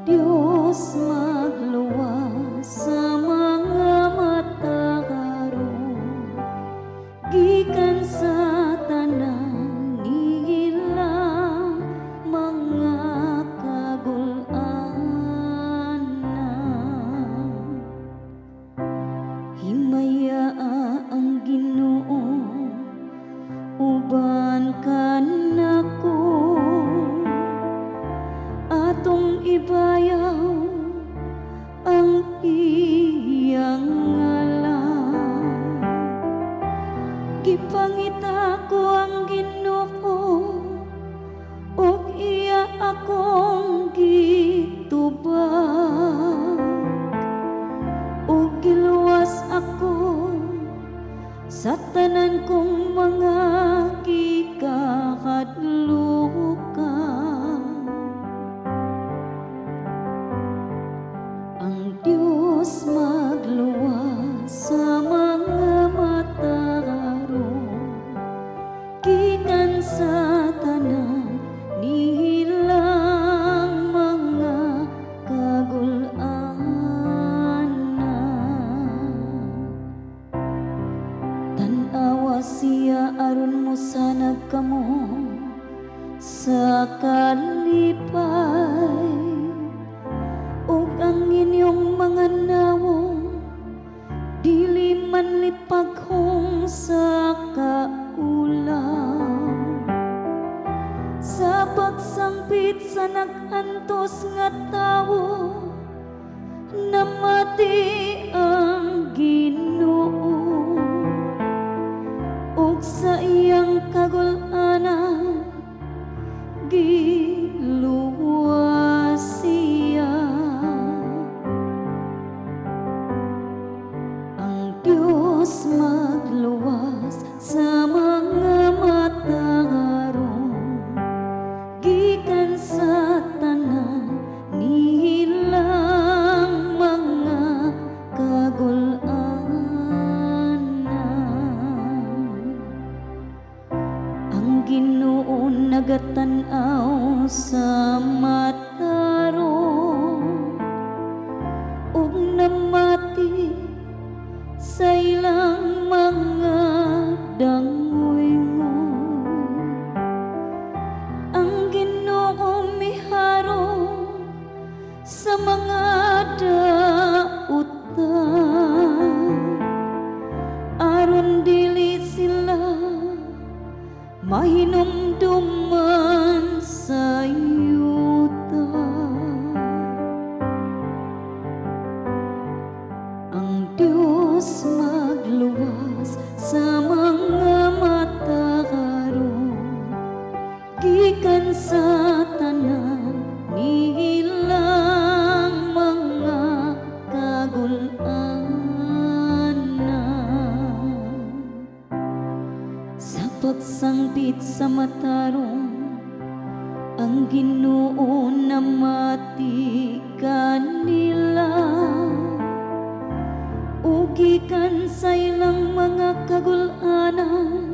Diyos magluwas sa mga matarong gikan sa tanan nilang mga kagul-anan. Himayaa ang Ginoo uban kanako, atong ibayaw ang iyang ngalan. Gipangita ko ang Ginoo ug iya akong gitubag, ug giluwas ako sa tanan kong mga gikahadlukan. Ang Diyos magluwas sa mga matarong gikan sa tanan nilang mga kagul-anan. Tan-awa siya aron mosanag kamo sa kalipay ug ang inyong mga nawong dili manlipaghong sa kaulaw. Sa pagsangpit sa nag-antos nga tawo, namati ang Ginoo, ug sa iyang kagul-anan giluwas siya. Ang Diyos magluwas sa mga matarong gikan sa tanan nilang mga kagul-anan. Ang Ginoo nagatan-aw sa matarong ug namati sa ilang mga dangoy-ngoy. Ang Ginoo miharong sa mga dautan aron dili sila mahinumduman sa yuta. Ang Diyos magluwas sa mga matarong gikan sa tanan nilang mga kagul-anan. Sa pagsangpit sa matarong, ang Ginoo namati kanila, ug gikan sa ilang mga kagul-anan.